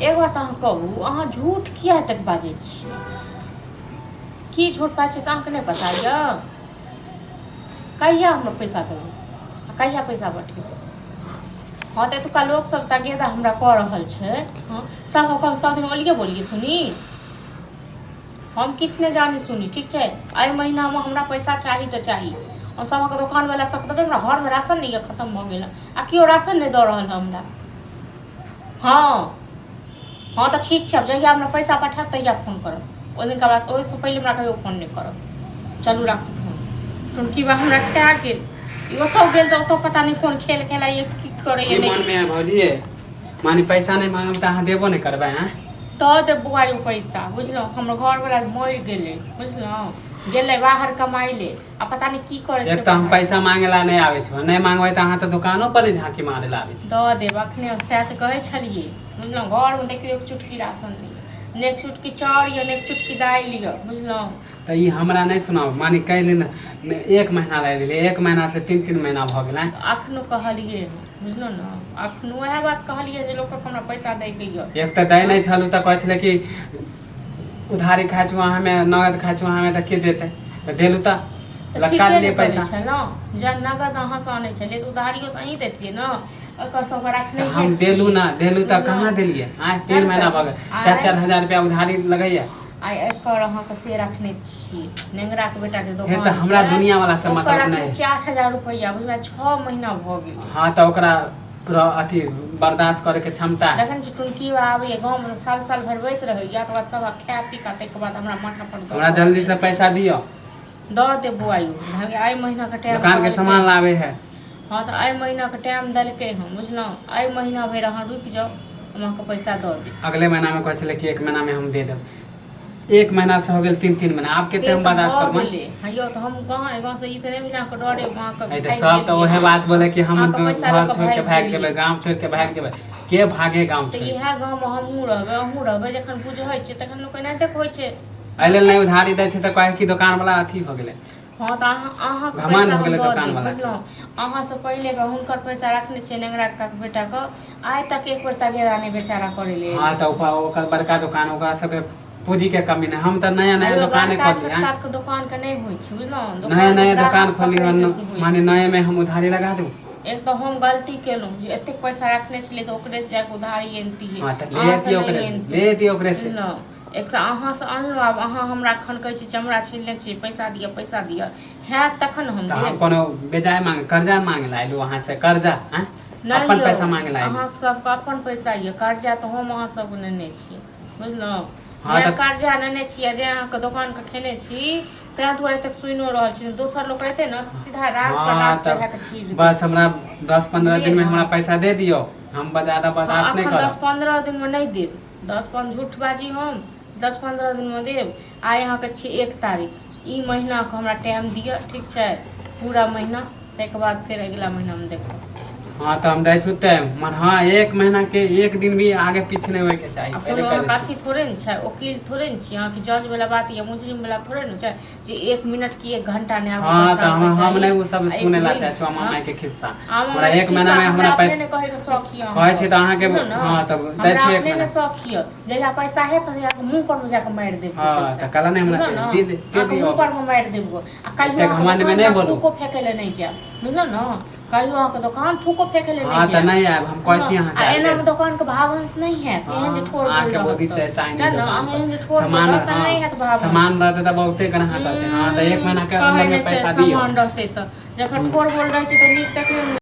एक बात अहाँ कहू, अहाँ झूठ किया एतेक बाजै छियै? की झूठ बाजै छियै से अहाँके नहि पता यऽ? कहिया हमरा पैसा देबै आ कहिया पैसा बटेबै? हँ, तऽ एतुका लोकसभ तगेदा हमरा कऽ रहल छै। हँ, सभ हम सभ दिन ओलिये बोलिए सुनी, हम किछु नहि जानी सुनी। ठीक छै, एहि महीनामे हमरा पैसा चाही तऽ चाही। हम सभक दोकानवला सबके देबै। हमरा घरमे राशन नहि यऽ, खतम भऽ गेल आ केओ राशन नहि दऽ रहल हँ हमरा। हँ हँ, तऽ ठीक छै, आब जहिया हमरा पैसा पठायब तहिया फोन करब। ओहि दिनका बाद, ओहिसँ पहिले हमरा कहियो फोन नहि करब। चलू, राखू फोन। टुनकी बा हमरा खा गेल। ई ओतऽ गेल तऽ ओतऽ पता नहि कोन खेल खेलाइए, की करैए। की नहि मनमे है भौजी? माने पैसा नहि मांगब तऽ अहाँ देबो नहि करबै? आँय? दऽ देब बौआ यौ पैसा, बुझलहुँ? हमर घरवला मरि गेलै, बुझलहुँ? गेलै बाहर कमाइ ले आ पता नहि की करै एक छै। तऽ हम पैसा मांगे ला नहि आबै छौ, नहि मांगबै तऽ अहाँ तऽ दुकानो पर नहि झाँकी मारे ला आबै छी। दऽ देब अखने, सएह तऽ कहै छलियै, बुझलहुँ? घरमे देखियौ, एक चुटकी राशन नहि यऽ, ने एक चुटकी चाउर यऽ, ने एक चुटकी दालि यऽ, बुझलहुँ? तऽ ई हमरा नहि सुनाउ। माने कै दिन एक महीना लागि गेलै, एक महीना से 3-3 महीना भऽ गेलै। अखनो कहलियै हँ, बुझलहुँ ने? अखनो उएह बात कहलियै जे लोकके हमरा पैसा दैके यऽ। एक तऽ दै नहि छलहुँ तऽ कहै छलै कि उधारी खाइ छौ अहाँमे, नगद खाइ छौ अहाँमे, तऽ के देतै? तऽ देलहुँ तऽ तऽ लटका ठीके देलियै ने करै पैसा। छलहुँ। जहन नगद अहाँसँ आनै छलियै तऽ उधारियो तऽ अहीँ दैतियै ने। एकर सबके तऽ रखनहिए हम देलहुँ छियै ने, देलहुँ तऽ बुझलहुँ? कहाँ देलियै? आँय, तैँ 3 ने महीना कहै भऽ छी गेल, चारि आइ 4 हजार रुपया उधारी लगैया। आइ एकर अहाँके से रखने छी, नेंगराके बेटाके हे तऽ दोकान हमरा छै, दुनिया वाला से ओकर मतलब रखने नहि। छियै 8,000 रुपैआ, बुझलहुँ? 6 महीना भऽ गेलै। हँ, तऽ ओकरा अथी बर्दाश्त करैके क्षमता है? जखन जे टुनकी आबैए गाँवमे, साल साल भरि बैस रहैए, तकर बाद सब खा पी कऽ ताहिके बाद हमरा माथा पर दऽ हमरा जल्दी से पैसा दिअ। दऽ देब बौआ यौ, एहि महीनाके टाइम दुकानके कहलकै। सामान लाबै है। हँ, तऽ एहि महीनाके टाइम देलकै हँ, बुझलहुँ? एहि महीना भरि अहाँ रुकि जाउ, हम अहाँके पैसा दऽ देब। अगले महीनामे कहै छलै कि एक महीनामे हम दे देब। एक महीना से हो गेल 3-3 महीना, आब कते से हम तऽ बर्दाश्त भऽ करबै? गेलै। हँ यौ, तऽ हम कहाँ एहि गाँवसँ ई तऽ नहि भेल अहाँके डरे अहाँके अरे तऽ भागि सब तऽ गेलियै। ओहे बात बोले कि हम अहाँके पैसा लऽ घर कऽ छोड़ के भागि भागि जेबै, गेलियै। गाँव छोड़ के भागि जेबै। के भागे गाँव तऽ छोड़? इएह गाँवमे हमहूँ रहबै, अहूँ रहबै। जखन बुझै छै तखन लोक एनाहिते होइ छै। एहि लेल नहि उधारी दै छै तऽ कहै कि दोकान वाला अथी हो गेलै। हँ, तऽ अहाँ अहाँके घमंड पैसा हो हम गेलै दऽ दोकान देब। वाला के। बुझलहुँ? अहाँसँ पहिले हुनकर पैसा रखने छियै, नेंगरा काकाके बेटाके। आइ तक एक बेर तगेदा नहि बेचारा करै ले। हँ, तऽ ओकर बड़का दोकान, ओकरा सबके पूँजीके कमी नहि। हम तऽ नया नया अयो, दोकाने बड़का खोलली। छोटका के दोकान के नहि होइ छै, बुझलहुँ? नया दोकान नया ग्राहक दोकान खोलली पकड़ैके हन। होइ माने छै। नये मे हम उधारी लगा दू? एक तऽ हम गलती केलहुँ जे एतेक पैसा रखने छलियै तऽ ओकरे जाके उधारी अनितियै, हँ, तऽ ले अहाँसँ अतियै नहि ओकरे से, अनितियै। ले अतियै ओकरे से। बुझलहुँ? एक तऽ अहाँसँ अनलहुँ, आब अहाँ हमरा एखन कहै छी चमड़ा छिलने छी, पैसा दिअ, पैसा दिअ। हैत तखन हम तऽ हम देब। कोनो बेजाय मांग कर्जा मांगे ला अयलहुँ अहाँ से? कर्जा? आँय? नहि अपन यौ, पैसा मांगे ला अयलहुँ। अहाँके सबके अपन पैसा यऽ, कर्जा तऽ हम अहाँ सबके नेने छी, बुझलहुँ? हँ, जे तऽ कर्जा नेने छी आ जे अहाँके दोकानके खेने छी, ताहि दुआरे तक सुनिओ रहल छी। दोसर लोक रहितै ने तऽ सीधा राग पर हँ, राग तऽ चढ़ा कऽ चीर बस दैत। हमरा 10-15 बुझलियै दिनमे ने? हमरा पैसा दे दियौ, हम ज्यादा हँ, बर्दाश्त नहि एखन दस करब। पन्द्रह दिनमे नहि देब। 10-15 झूठ बाजी हम? 10-15 दिनमे देब? आइ अहाँके छी 1 तारीख। ई महीनाके हमरा टाइम दिअ, ठीक छै? पूरा महीना, ताहिके बाद फेर अगिला महीनामे देखब। हँ, तऽ हम दै छु टाइम मगर हँ, एक महीना के एक दिन भी आगे पीछे नहि होइके चाही। आ पहिले कोनो कह अहाँके दै छी। अथी थोड़े ने छै, ओकील थोड़े ने छी अहाँके, जज वाला बात या मुजरिम वाला थोड़े ने छै जे एक मिनट की एक घंटा नहि आगू हँ, तऽ पछाँ हम होइके हम चाही नहि ओ सब आ एक सुनै ला दिन चाहै छी मामा हँ मायके खिस्सा। आमा हमरा मायके एक महीना खिस्सा मे हमरा हमरा अपने पैसा नहि कहैके शौख यऽ कहै अहाँके, छी तऽ अहाँके बुझलहुँ ने? हँ, तब दै हमरा छी एक अपने महीना। नहि शौख यऽ। जहिया पैसा हैत तहिया मुँह पर मे जाकऽ मारि देब हँ, पैसा, तऽ कहला नहि हमरा बुझलहुँ ने? दे दे अहाँके दियौ। मुँह पर मे मारि देब आ कहियो एते अहाँके घमंडमे दोकानमे नहि बोलू। थूको फेकै लए नहि जायब, बुझलहुँ ने? कहियो अहाँके दोकान थूको फेकै लए नहि हँ, तऽ जायब, नहि आयब हम, कहै बुझलहुँ? छी आ अहाँके आबि एनामे गेल। दोकानके भावंश नहि हैत। एहन जे हँ, ठोर बोल अहाँके रहत बुद्धि तऽ से ऐसा तेँ नहीं ने दोकान अहाँ पर एहन जे ठोर बोल सामान रहत तऽ हँ, नहि हैत भावंश। सामान रहतै तऽ बहुते ग्राहक रहतै। हँ, तऽ एक महीना के कहै अन्दरमे नहि छै पैसा दियौ। सामान रहतै तऽ जखन ठोर बोल रहै छै तऽ नीक तखने ने।